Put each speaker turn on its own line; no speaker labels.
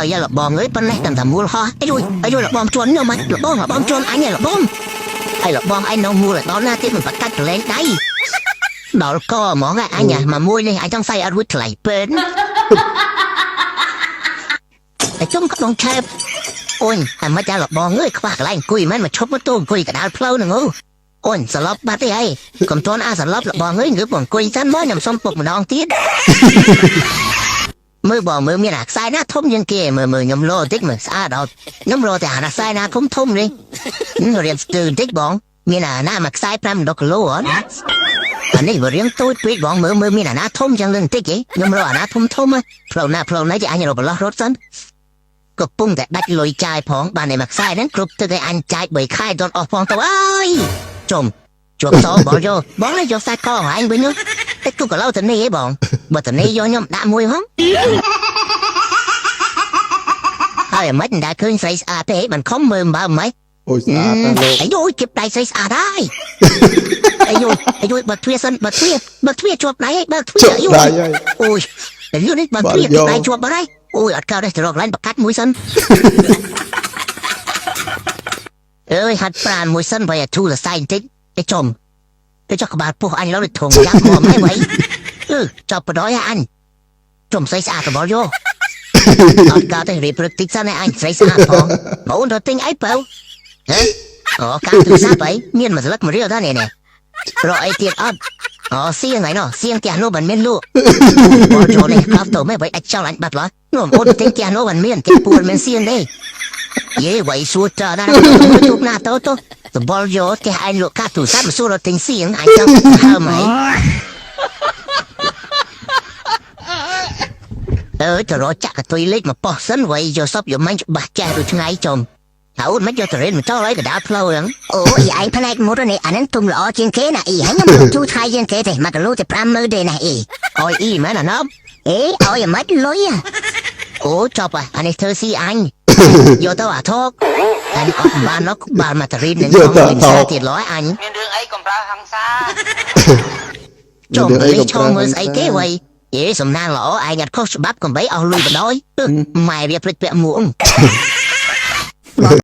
ហើយលបងអើយប៉ុណ្ណេះតាំងតែមូលហោះអីយយអីយយលបងជន់ខ្ញុំលបងលបងជន់អញលបងហើយលបងអញនៅមូលដល់ណាទៀតមិនបកាច់កលែងដៃដល់កហ្មងអញមកមួយនេះអញចង់ใส่អត់រួចថ្លៃពេនតែជុំក្នុងឆែបអូនតែមិនចាលបងអើយខ្វះកន្លែងអង្គុយមែនមកឈប់មកទូអង្គុយកដាលផ្លូវហ្នឹងអូអូនសឡប់បាត់ទេហើយកុំតន់អាសឡប់លបងអើយងើបអង្គុយសិនមកខ្ញុំសុំពុកម្ដងទៀត មើលបងមើលមានអាខ្សែណាធំជាងគេមើលមើលខ្ញុំលោតិចមើលស្អាតអត់ខ្ញុំលោតែអាខ្សែណាធំធំនេះរៀនស្ទើរតិចបងមានអាណាមួយខ្សែ5 10គីឡូអត់អានេះវារៀងតូចពេកបងមើលមើលមានអាណាធំជាងនឹងតិចទេខ្ញុំរកអាណាធំធំផ្លូវណាផ្លូវណាជាអញរកប្រឡោះរត់សិនកំពុងតែដាច់លុយចាយផងបានតែមួយខ្សែហ្នឹងគ្រប់ទឹកឲ្យអញចាយ3ខែដល់អស់ផងទៅអើយជុំជាប់សបងយកបងនេះយកខ្សែកអញវិញនោះតែគូកឡៅទៅនេះឯងបងបើទៅនេះយកខ្ញុំដាក់មួយហង ហើយអាម៉េចមិនដែលឃើញស្រីស្អាតទេមិនខំមើលបើម៉េច
អូយស្អាតណាស់លោក
អាយយជិបដៃស្រីស្អាតហើយអាយយអាយយបើទ្វារសិនបើទ្វារបើទ្វារជាប់ដៃហើយបើទ្វារ
ជប់
អាយយ
ដៃហើយ
អូយតែយូរនេះបើទ្វារ
បើយក
ដៃជាប់បាត់ហើយអូយអត់កើតទេទៅរកកន្លែងបកាត់មួយសិនអើយហាត់ប្រានមួយសិនបើឲ្យធូរសរសៃបន្តិចទៅចំទៅចុះក្បាលពោះអញឡើយធំយ៉ាងមកមិនវៃអឺចាប់បដ ாய் អញចំស្រីស្អាតបលយោ អត់កើតទេរៀបព្រឹកតិចសិនឯអញស្រីស្អាតផងបងអូនទៅទិញអីបើហ៎អូកាទូរស័ព្ទអីមានមួយស្លឹកមួយរៀលដែរនេះនេះរកអីទៀតអត់អូសៀងហើយណោះសៀងផ្ទះនោះមិនមានលក់បងចូលនេះកាប់ទៅមិនបីអាចចោលអញបាត់ឡើយនោះអូនទៅទិញផ្ទះនោះមិនមានផ្ទះពួនមិនសៀងទេយេវៃសួរតើណាជួបណាទៅទៅសបល់យកផ្ទះឯងលក់កាទូរស័ព្ទមកសួររកទិញសៀងអញចង់ហើមអី អើយទៅរកចាក់កតុយលេខមកប៉ោះសិនវៃយកសពយកមាញ់ច្បាស់ចាស់ដូចថ្ងៃចំហើយអូនមិនយកទៅរៀនមកចោលហើយកដាលផ្លូវហ្នឹងអូយឯងផ្នែកមុតនេះអាហ្នឹងទុំល្អជាងគេណាអ៊ីហើយខ្ញុំមិនទូថៃជាងគេទេមកគីឡូតែ50000ទេណាអ៊ីអយអ៊ីមែនអាណប់អេអយមិនលុយអូចប់អានេះធ្វើស៊ីអញយកទៅអាថកអានេះអត់បានណោះបានមកទៅរៀននឹង
យកទៅអាថក
ទៀតឡើយអញ
មានរឿងអីកំប្រើហង្សា
ចំ
មានរឿងអី
នេះ
ក៏ប្រើ
ឆោមើលស្អីគេ
ហិង្សា
វៃយេសំណាងល្អឯងអត់ខុសច្បាប់កំបីអស់លុយបណ្ដោយម៉ែវាភ្លេចពាក់មួក